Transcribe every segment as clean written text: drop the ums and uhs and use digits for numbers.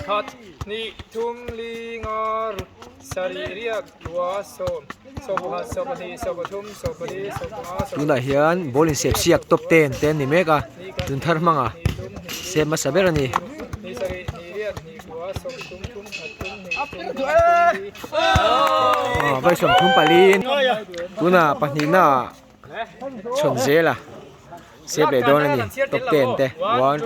Khat, hnih, thum, li, nga, ruk, sarih, riak, kua, sawm, sawmpakhat, sawmpahnih, sawmpathum, sawmpali, sawmpanga, sawmpakhat. Tunah hian ball insep siak top ten te an ni mek a, tun thar hmanga sep hmasa ber a ni. Aw vawi 34 in tunah pahnihna ah chhawn zel a sep leh dawn a ni top ten te one.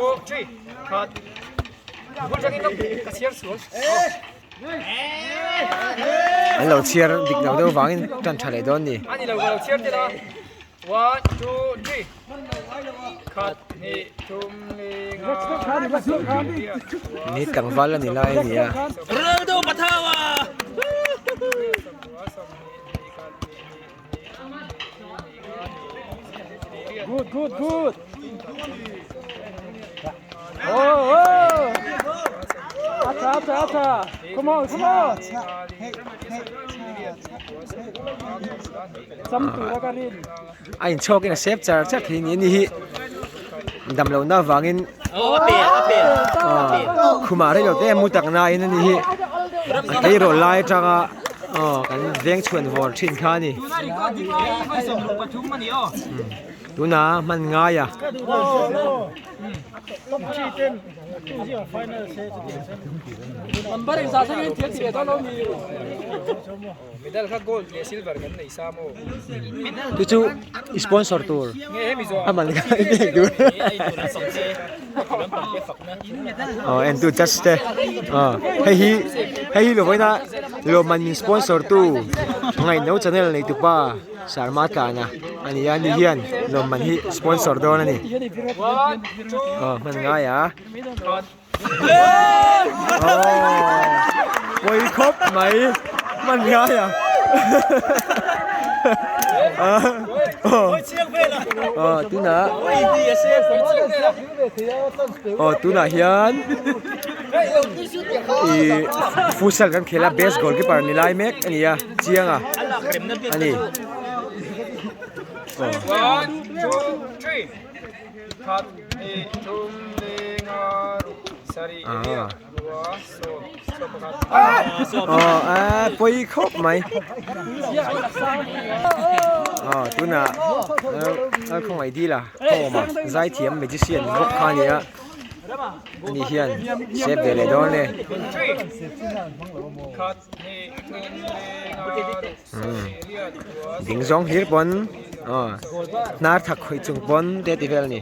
An lo chhiar dik lo deuh vangin tan tha leh dawn a ni. Ni tlangval a ni lai a ni a. Good, good, good. Oh, oh. Acha, acha, acha. Come on, come on. Cham tura ka rin. A inchhawkin a sep char char thei ni a ni hi damlohna avangin khumah rei lo te mu tak nain a ni hi a tleirawl lai atanga aw kan veng chhuan vawr thin kha a ni tunah hman ngai a. Medal kha gold leh silver kan nei sa maw? Chu chu sponsor tur a man kha i pek tur aw en tu judge te aw hei hi hei hi lovawina lawmman min sponsor tu ngaihno channel nei tupa Sharma tlana a ni a ni hian lawmman hi sponsor dawn a ni aw hman ngai a. Pawi khawp mai hman ngai a aw tunah aw tunah hian ih futsal kan khel a best goalkeeper ni lai mek a ni a chiang a a ni. Aw a pawi khawp mai aw tunah a khawngaih dil a home a zaithiam magician bawk kha a ni a ani hian save ve leh dawn e ding zawng hlir pawn aw hnar thak khawih chung pawn te ti vel a ni.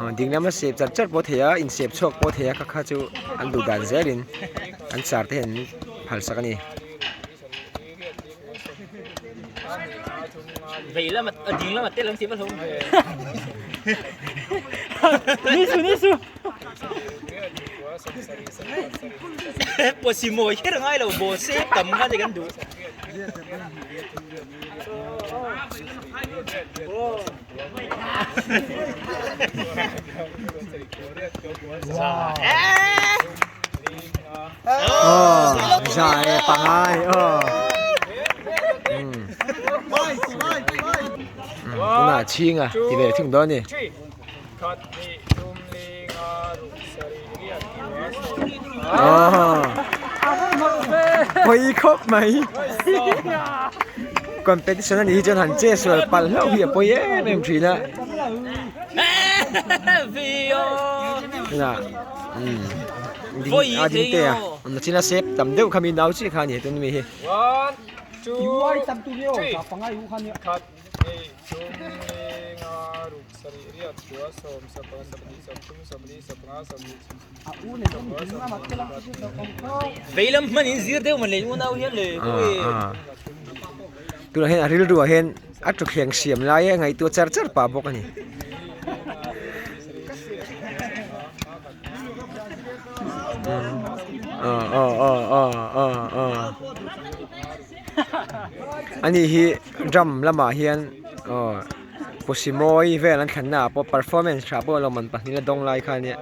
Aw ding lama sep char char pawh a thei a insep chhuak pawh a thei a kha kha chu an duh dan zelin an char te hian an phal sak a ni. Aw zai pangai aw tunah chhinga ti ve thung dawn a ni. Aw pawi khawp mai competition a nih hi chuan han che sual palh hlauh hi a pawi em em thin a tunah umm ding a ding te a awmna chin a sep tam deuh kha mi nau chiah kha a ni tun ami hi. Tunah hian a rilruah hian a thutthleng siam lai a ngaihtuah char char pah bawk a ni. Aw aw aw aw aw aw ani hi drum lamah hian aw Pusimawi vel an thlanna ah pawh performance tha pawh lawmman pahnih a dawng lai kha ania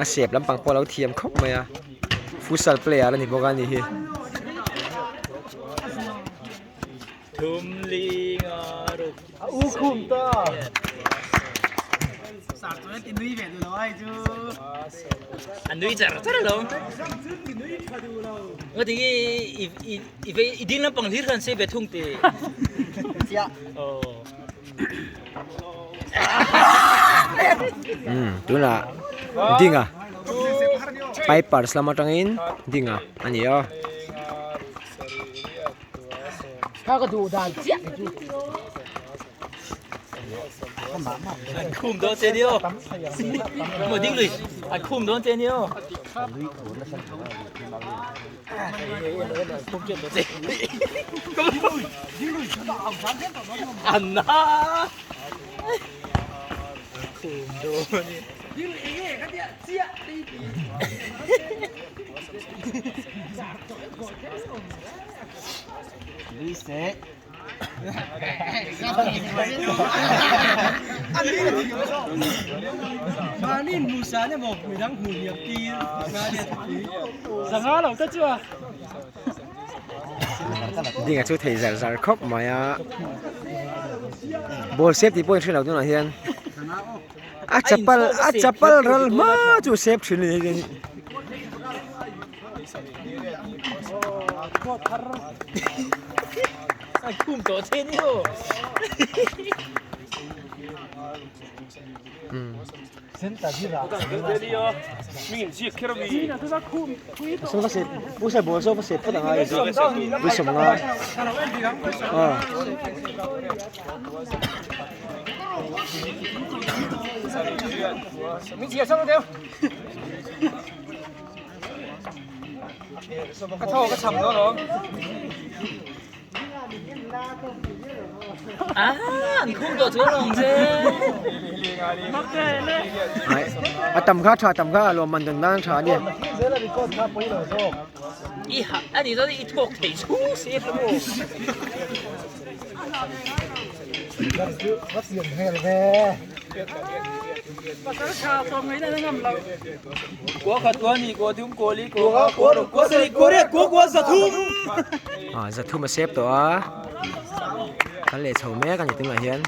a sep lampang pawh a lo thiam khawp mai a futsal player a ni bawk a ni hi. An nui char char alo. Nga ti i i i ve i ding lampang hlir khan se ve thung ti. Oh. Um tunah dinga pipers lam atangin dinga a ni a. An khum dawn che ni aw. Maw ding lui. An khum dawn che ni aw. Khum che dawn che. An na. Khum dawn ni. Dinga chu thei zar zar khawp mai a ball sep tih pawh in hre lo tunah hian a chapal a chapal ral hma chu sep thin a ni. An khum tawh che ni aw. Ka thaw ka cham dawn alawm. Ah, an khum tawh chuan awm che. A tam kha tha tam kha a lawm man dan nan tha ania. I ha ani chuan i thawk thei chhung si a maw. Ah zathum a sep tawh a kan leh chho mek a ni tunah hian.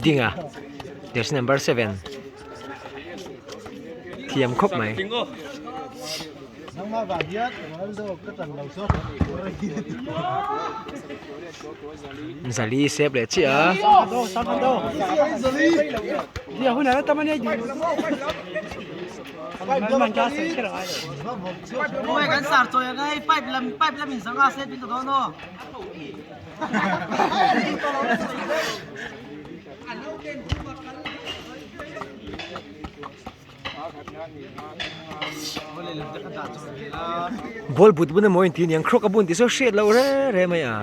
Dinga jersey number 7 thiam khawp mai. Zali sep leh chiah a. Ball but bun emaw inti aniang croc a bun tih saw hriat loh re re mai a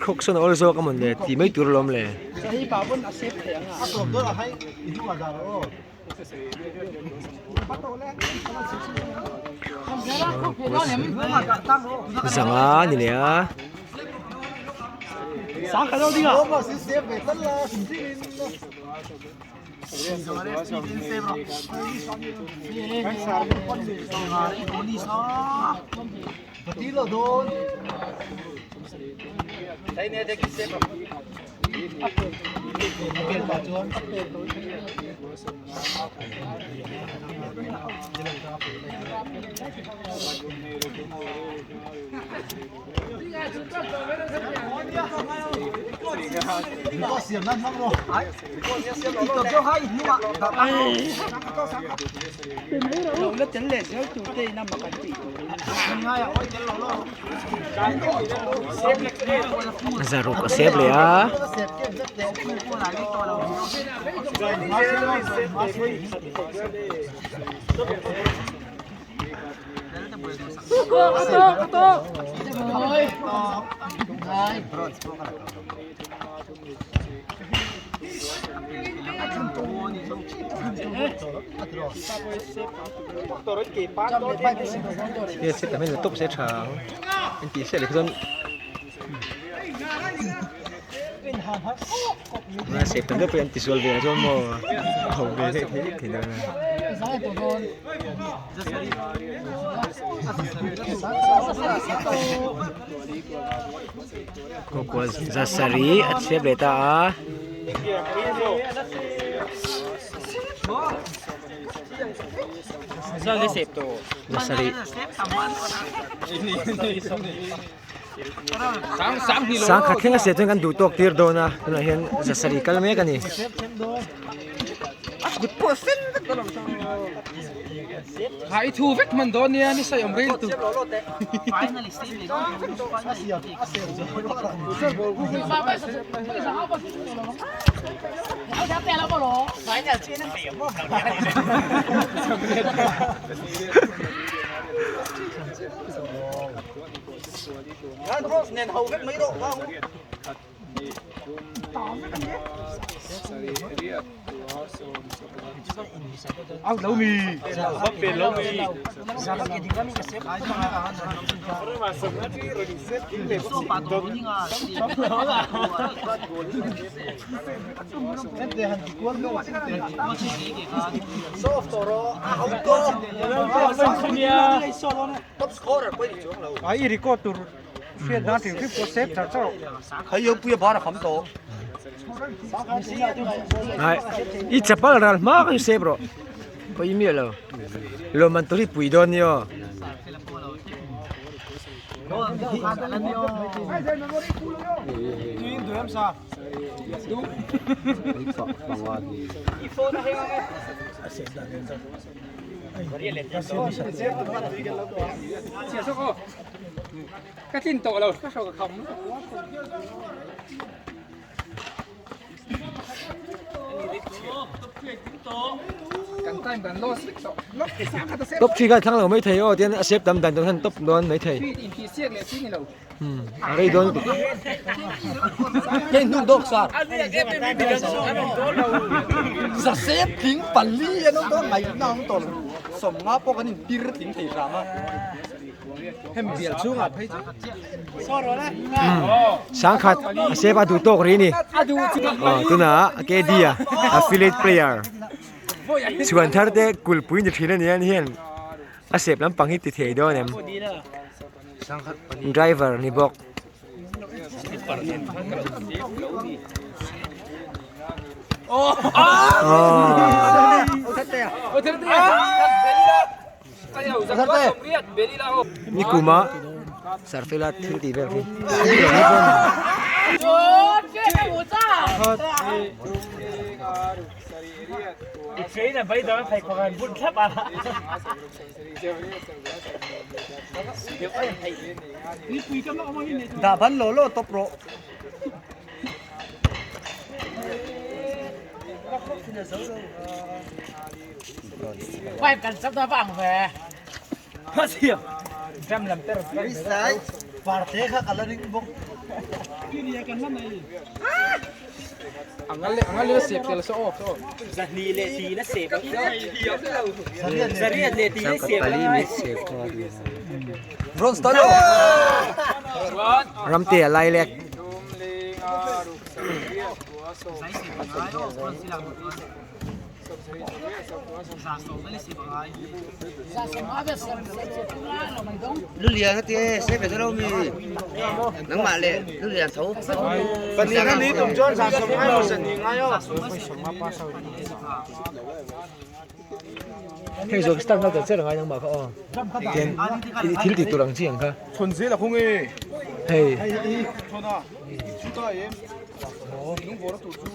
croc sawn a awl zawk amawn le tih mai tur alawm le. Zanga a ni leh a. Zaruk a sep leh a. He set tam hian la tawp se tha ang an tih siah leh kha chuan a sep tam deuh pawh hi an ti sual ve ang chuan maw a ho ve theih theih thei dawn a. Kawkaw zasarih a chhiat leh ta a. Zasarih. Sangkhat thleng a siah chuan kan duh tawk tir dawn a tunah hian zasarih kal mek a ni. Hai thu vek man dawn nia ni sai awm rei lutuk. Ai i chapal ral hma kha sep rawh pawi miah lo lawmman tur hi pui dawn nia aw. Ka tlin tawh lo ka hro ka kham. Kan time kan loss vek tawh. Top 3 kha thlang lo mai thei aw tian a sep tam dan tur hian top dawn mai thei. A rei dawn lutuk. Hei hnuk dawk sar. Za sep tling pali an awm tawh a ngaihna awm tawh lo. Sawmnga pawh kan intir tling thei hram a. Sangkhat a sep a duh tawk rih a ni. Tunah KD a affiliate player chhuan thar te kulhpui ni thin a ni a ni hian a sep lampang hi ti thei dawn em driver ni bawk. Nikuma Sarfela thil tih vel khi. Dah ban law law tawp rawh. Ramte a lailek. Lulian a ti e, se ve lo mi. Nangmah le Lulian tho. Pahnih na ni tum chuan za sawm ngai maw zan ni ngai aw. Hei zawk start na tel cher ngai nangmah kha aw. Tian i thil ti tur ang chi ang kha. Chhawn zel a khung e. Hei. Chhawn a. Chuta em. Lungvawr a tur chu.